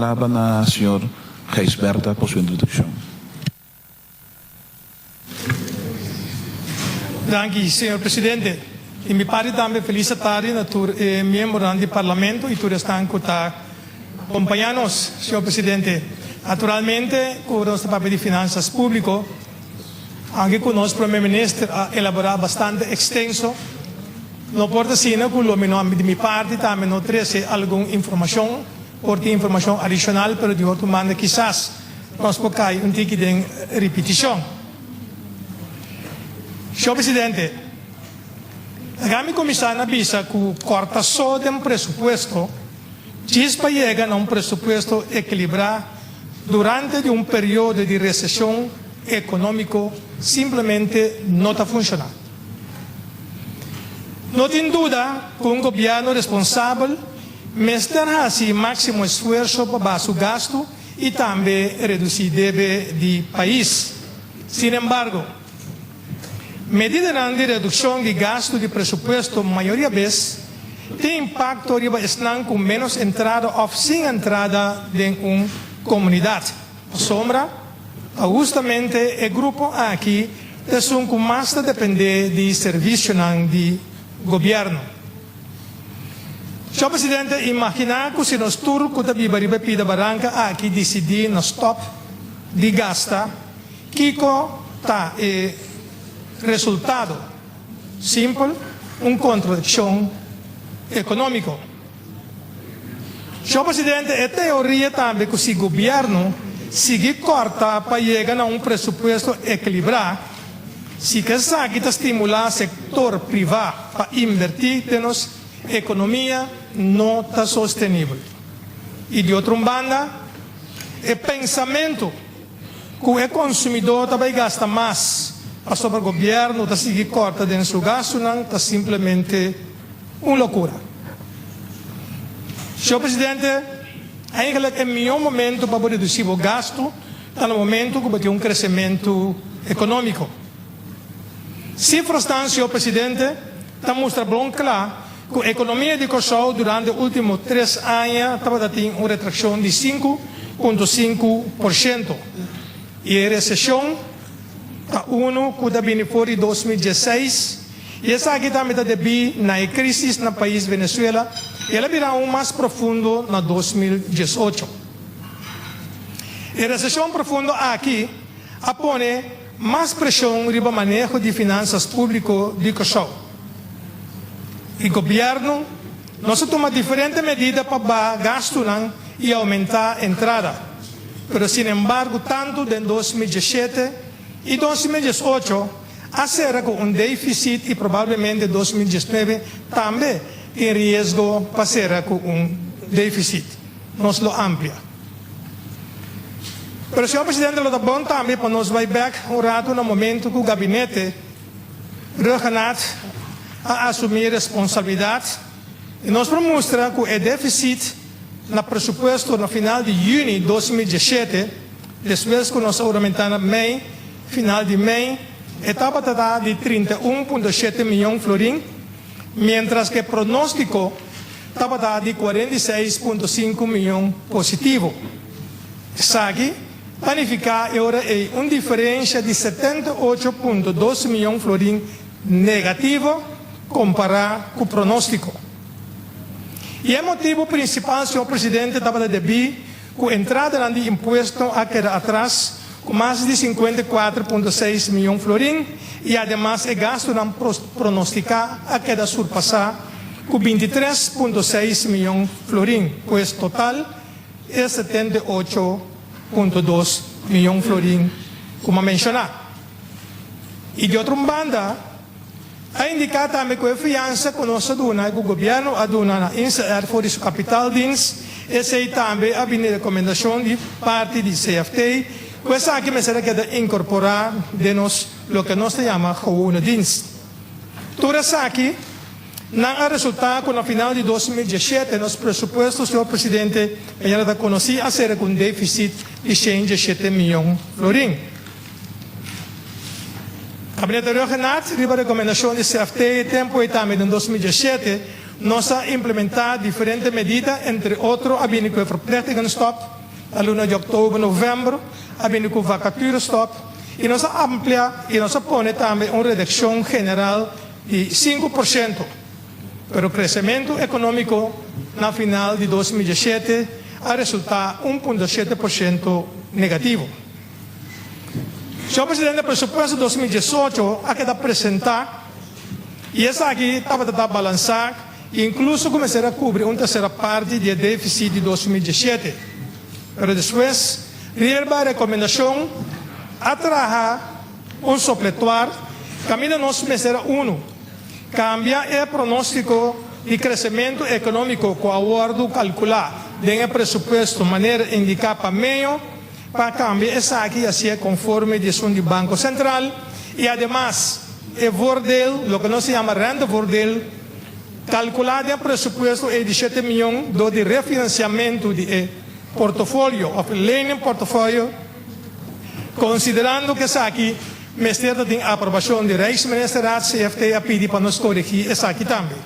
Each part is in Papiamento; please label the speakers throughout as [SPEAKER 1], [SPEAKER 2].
[SPEAKER 1] palabra na señor Gijsbertha pa su introdukshon.
[SPEAKER 2] Danki, señor presidente. Di mi parti tambe felis atardi na tur e miembronan di Parlamento y tur esnan cu ta compaña nos, señor presidente. Naturalmente cu nos ta papia di finanzas publico, aunke cu nos Prome Minister a elabora bastante extenso, no por ta asina cu lo mi no, di mi parti tambe no trece algun informacion, por tin informacion adicional, pero di otro banda kisas nos por cay un tiki den ripiticion. Señor Presidente, laga mi cuminsa na bisa cu corta so den presupuesto djis pa yega na un presupuesto equilibra durante di un periodo di recesion economico simplemente no ta funciona. No tin duda cu un gobierno responsabel mester haci maximo esfuerso pa baha su gasto y tambe reduci debe di pais. Sin embargo, medidanan di reduccion di gasto di presupuesto mayoria bes tin impacto riba esnan cu menos entrada of sin entrada den un comunidad, pasobra ta hustamente e grupo aki ta esun cu mas ta depende di servicionan di gobierno. Señor Presidente, imaginá ku si nos tur ku ta biba riba e pida baranka aki disidí na stòp di gasta, kiko ta e resultado? Simpel, un kontradikshon ekonómiko. Señor Presidente, e teoria tambe ku si gobièrnu sigui kòrta pa yega na un presupuesto ekilibrá, Si ku esaki ta stimulá sektor privá pa invertí den nos ekonomia no ta sostenibel. I di otro un banda, e pensamentu ku e konsumidó ta bai gasta mas pasobra gobièrnu ta sigui kòrta den su gastunan ta simplemente un lokura. Señor Presidente, eigenlijk e mihó momentu pa bo redusí bo gastu Ta na momento cu bo tin un crecemento economico. Cifrasnan, señor Presidente, ta mustra bon cla cu economia di Corsou durante ultimo tres aña tabata tin un retraccion di 5.5% y e recesion ta uno cu ta bini for di 2016 y esaki tambe ta debi na e crisis na pais Venezuela y el a bira aun mas profundo na 2018. E reseshon profundo aki a pone mas preshon riba maneho di finansas públiko di Kòrsou. E gobièrnu nos a tuma diferente medida pa baha gastunan i oumentá entrada, pero sinembargo tantu den 2017 i 2018 a sera ku un défisit i probablemente 2019 tambe tin riesgo pa sera ku un défisit. Nos lo amplia. Pero señor Presidente lo ta bon tambe pa nos bai bek un rato na momento cu Gabinete Rhuggenaath a asumi responsabilidad y nos por mustra cu e deficit na presupuesto na final di juni 2017, despues cu nos a huramentá na mei, final di mei, e tabata ta di 31.7 miyon florin, mientras cu e pronostico tabata di 46.5 miyon positivo. Esaki ta nifiká e ora ei un diferensha di 78.2 miyon florin negativo kompará ku pronóstiko. I e motibu prinsipal, señor presidente, tabata debí ku entradanan di impuesto a keda atras ku mas di 54.6 miyon florin i ademas e gastunan pronostiká a keda surpasá ku 23.6 miyon florin, pues total e 78.2 miyon florin ku m'a menshoná. I di otro un banda, a indiká tambe ku e fiansa ku nos a duna i ku gobièrnu a duna na InselAir for di su kapitaaldienst, esei tambe a bini rekomendashon di parti di CFT ku esaki mester a keda inkorporá den nos loke nos ta yama gewone dienst. Tur esaki nan a resultá ku na final di 2017 nos presupuesto, señor presidente, mañana ta konosí a sera ku un défisit di 117 miyon florin. Gabinete Rhuggenaath riba rekomendashon di CFT e tempu ei tambe den 2017. Nos a implementá diferente medida, entre otro a bini ku e verplichtingenstop na luna di òktober, novèmber, a bini ku vacaturestop i nos a amplia i nos a pone tambe un redukshon general di 5%. Pero kresementu ekonómiko na final di 2017 a resultá 1,7% negativo. Señor Presidente, presupuesto 2018 a keda presentá i esaki tabata ta balansá i inkluso ku mester a kubri un tersera parti di e défisit di 2017. Pero despues riba rekomendashon a traha un sopletuar kaminda nos mester a unu kambia e pronóstiko di kresementu ekonómiko ku a wòrdu kalkulá den e presupuesto manera indiká pa medio pa kambia esaki i hasié konforme di esun di Banko Sentral i ademas e voordeel, loke nos ta yama rentevoordeel, kalkulá den e presupuesto ei di shete mion dor di refinansiamentu di e portofolio òf leningportofolio, konsiderando ku esaki mester ta tin aprobashon di Rijksministerraad, CFT a pidi pa nos koregí esaki tambe,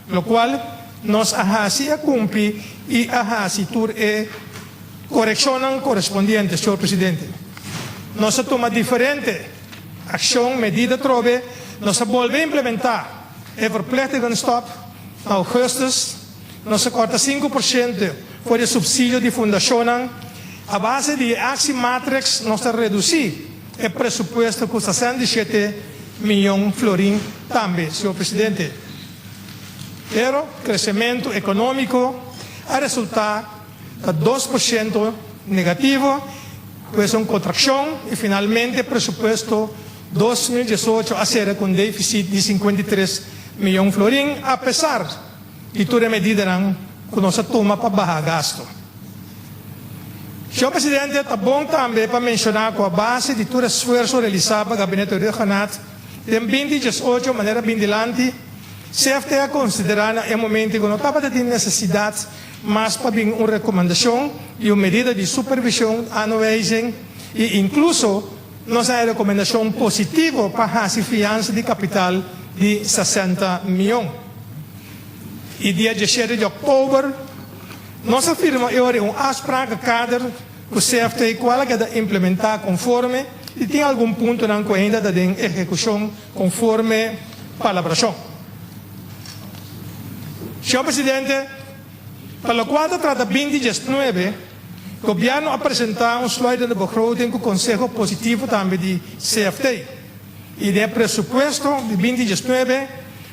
[SPEAKER 2] lokual nos a hasi a kumpli i a hasi tur e Korekshonnan korespondiente, señor presidente. Nos a tuma diferente akshon, medida trobe, nos a bolbe implementá e verplichtingenstop na ougùstùs, nos a kòrta 5% for di e supsidio di fundashonnan. A base di e aksiematrix nos ta redusí e presupuesto ku 67 mion florin tambe, señor presidente. Pero kresementu ekonómiko a resultá ta 2% negativo, pues un kontrakshon i finalmente presupuesto 2018 a sera ku un défisit di 53 mion florin apesar di tur e medidanan ku nos a tuma pa baha gastu. Señor Presidente, ta bon tambe pa menshoná ku a base di tur esfuerso realisá pa Gabinete Rhuggenaath den 2018 manera bin dilanti, CFT a konsiderá na e momento ku no tabata tin nesesidat mas pa bin un rekomendashon i un medida di supervishon, aanwijzing, i inkluso nos a haña rekomendashon positivo pa hasi fiansa di kapital di 60 mion. I dia 17 di òktober nos a firma e ora un afsprakenkader ku CFT kual a keda implementá konforme i tin algun puntonan ku ainda ta den ehekushon konforme palabrashon. Señor Presidente, pa locual ta trata 2019, Gobierno a presenta un sluitende begroting cu conseho positivo tambe di CFT. Y den e presupuesto di 2019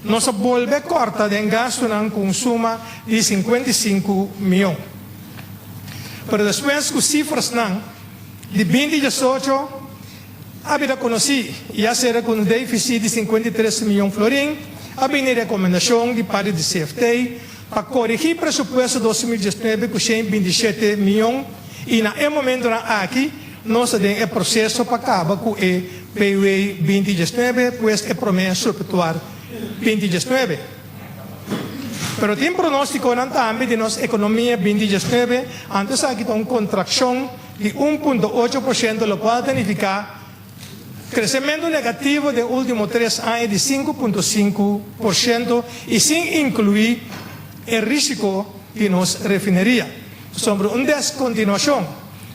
[SPEAKER 2] nos a bolbe corta den gastonan cu un suma di 55 miyon. Pero despues cu cifrasnan di 2018 a bira konosí i a sera ku un défisit di 53 mion florin, a bini rekomendashon di parti di CFT pa korigí presupuesto 2019 ku 127 mion i na e momentonan aki nos ta den e proseso pa kaba ku e PW 2019, pues e promé supletuar 2019. Pero tin pronóstikonan tambe di nos ekonomia 2019, anto esaki ta un kontrakshon di 1,8% lokual ta nifiká kresementu negativo den último tres aña di 5,5% i sin inkluí e rísiko di nos refineria. Pasobra un deskontinuashon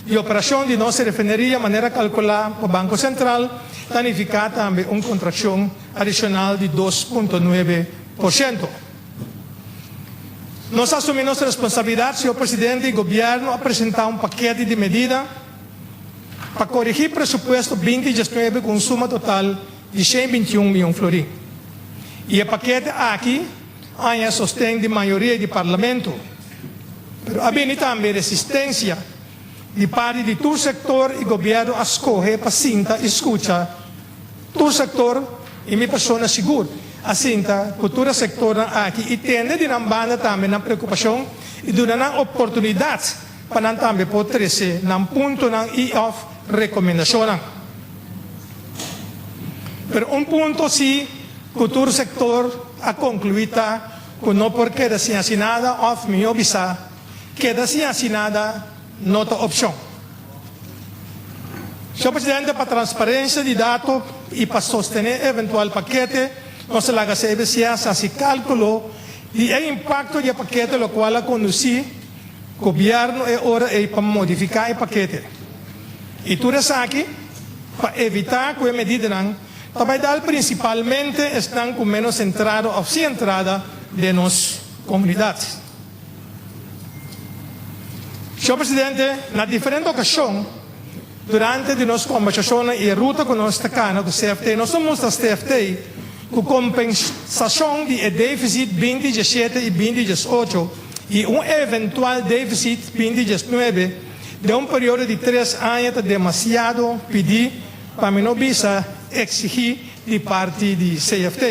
[SPEAKER 2] di operashon di nos refineria manera kalkulá pa Banko Sentral ta nifiká tambe un kontrakshon adishonal di 2,9%. Nos a asumí nos responsabilidat, señor presidente, i gobièrnu a presentá un pakete di medida pa korigí presupuesto 2019 ku un suma total di 121 mion florin. I e pakete aki a haña sosten di mayoria di parlamento. Pero a bini tambe resistensia di parti di tur sektor i gobièrnu a skohe pa sinta i skucha tur sektor i mi persona sigur a sinta ku tur e sektornan aki i tende di nan banda tambe nan preokupashon i duna nan oportunidat pa nan tambe por trese nan puntonan i òf rekomendashonnan. Pero un punto si ku tur sektor a konkluí ta ku no por keda sin hasi nada òf mihó bisá keda sin hasi nada no ta opshon. Señor Presidente, pa transparencia di dato y pa sostene eventual pakete, nos ta laga CBCS haci calculo. Di e impakto di e pakete lokual a kondusí gobièrnu e ora ei pa modifiká e pakete. I tur esaki pa evitá ku e medidanan ta bai dal prinsipalmente esnan ku ménos entrada òf sin entrada den nos komunidat. Señor Presidente, na diferente okashon durante di nos kombersashonnan i e ruta ku nos ta kana ku CFT, nos a mustra CFT ku kompensashon di e défisit binti diesshete i binti diesocho i un eventual défisit binti diesnuebe den un periodo di tres aña ta demasiado pidí, pa mi no bisa eksigí, di parti di CFT.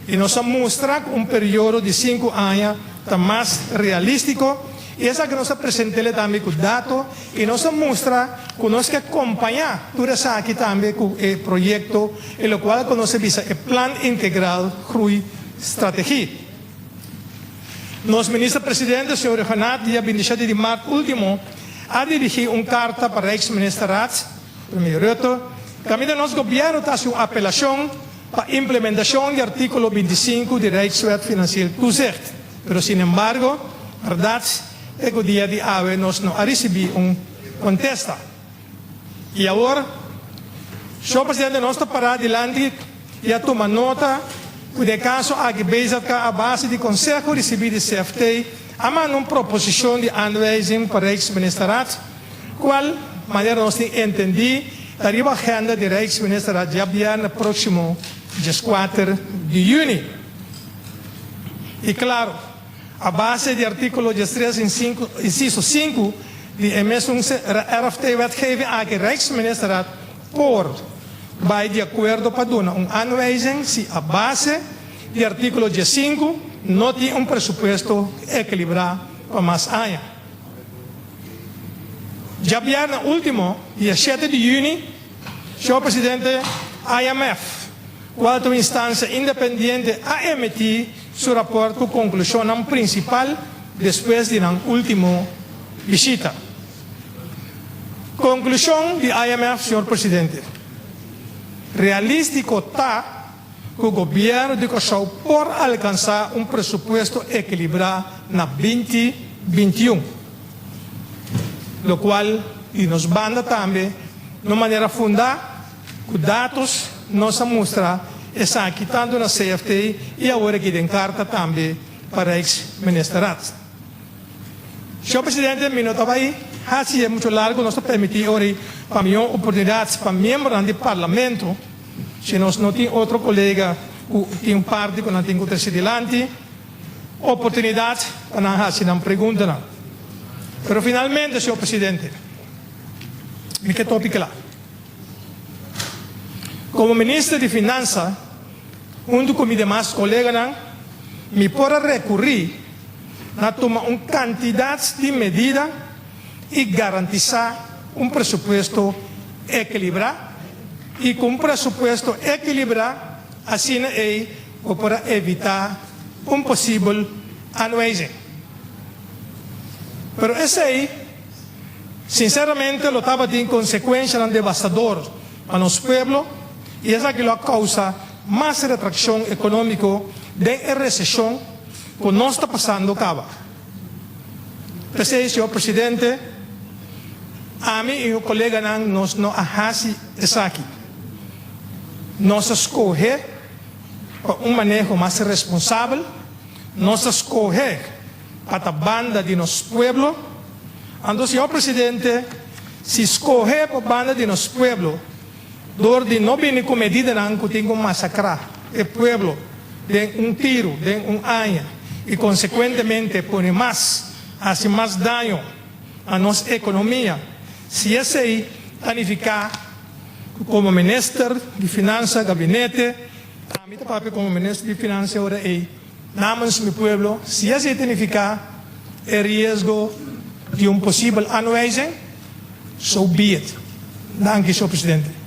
[SPEAKER 2] I nos a mustra ku un periodo di sinku aña ta mas realístiko, i esaki nos a present'é tambe ku dato, i nos a mustra ku nos ke kompañá tur esaki tambe ku e proyekto, e lokual ku nos a bisa e Plan Integral Groei Strategie. Nos Minister Presidente, señor Rhuggenaath, dia bintishete di mart último a dirigí un karta pa Rijksministerraad, Premier Rutte, kaminda nos gobièrnu ta hasi un apelashon pa implementashon di artíkulo 25 di Rijkswet Financieel Toezicht. Pero sinembargo, bèrdat e ku dia di awe nos no a risibí un kontesta. I awor, Señor Presidente, nos ta pará dilanti i a tuma nota ku den e kaso aki BZK a base di konseho risibí di CFT a manda un proposishon di aanwijzing pa Rijksministerraad, Cual manera nos tin entendi ta riba agenda di Rijksministerraad djabièrnè proximo 14 di juni. Y claro, a base di articulo 13 inciso 5 di e mesun RFT-wetgeving aki Rijksministerraad por bay di acuerdo pa duna un aanwijzing si a base di articulo 15 no tin un presupuesto equilibra pa mas aña. Djabièrnè último, dia shete di yüni, Señor Presidente, IMF, kual ta un instansia independiente, a emití su rapòrt ku konklushonnan prinsipal despues di nan último bishita. Konklushon di IMF, Señor Presidente, Realístiko ta ku gobièrnu di Kòrsou por alkansá un presupuesto ekilibrá na binti 21, lokual di nos banda tambe na un manera fundá ku datos nos a mustra esaki tantu na CFT i awor aki den karta tambe pa Rijksministerraad. Señor Presidente, mi no ta bai haci e mucho largo, nos ta permiti ora pa mihor oportunidad pa miembronan di Parlamento, si nos no tin otro colega cu tin un parti cu nan tin cu trece dilanti, oportunidad pa nan haci nan preguntanan. Pero finalmente, señor Presidente, mi ke topi cla. Como Minister di Finansa, hunto cu mi demas coleganan, mi por a recuri na tuma un cantidad di medida y garantisa un presupuesto equilibra y cu un presupuesto equilibra asina ey bo por a evita un posibel aanwijzing. Pero esey sinceramente lo tabatin consecuencianan devastador pa nos pueblo y esaki lo a causa mas retraccion economico den e recesion cu nos ta pasando caba. P'esei, señor Presidente, ami y mi coleganan nos no a haci esaki. Nos a scoge pa un maneho mas responsabel, nos a scoge pa ta banda di nos pueblo. Anto, señor Presidente, si scoge pa banda di nos pueblo dor di no bini cu medidanan cu tin cu masacra e pueblo den un tiru, den un aña, y consecuentemente pone mas, haci mas daño na nos economia, si esey ta nifica cu como Minister di Finansa, Gabinete, ami ta papia como Minister di Finansa ora ey, namens mi pueblo, si esey ta nifica e riesgo di un posibel aanwijzing, so be it. Danki, señor Presidente.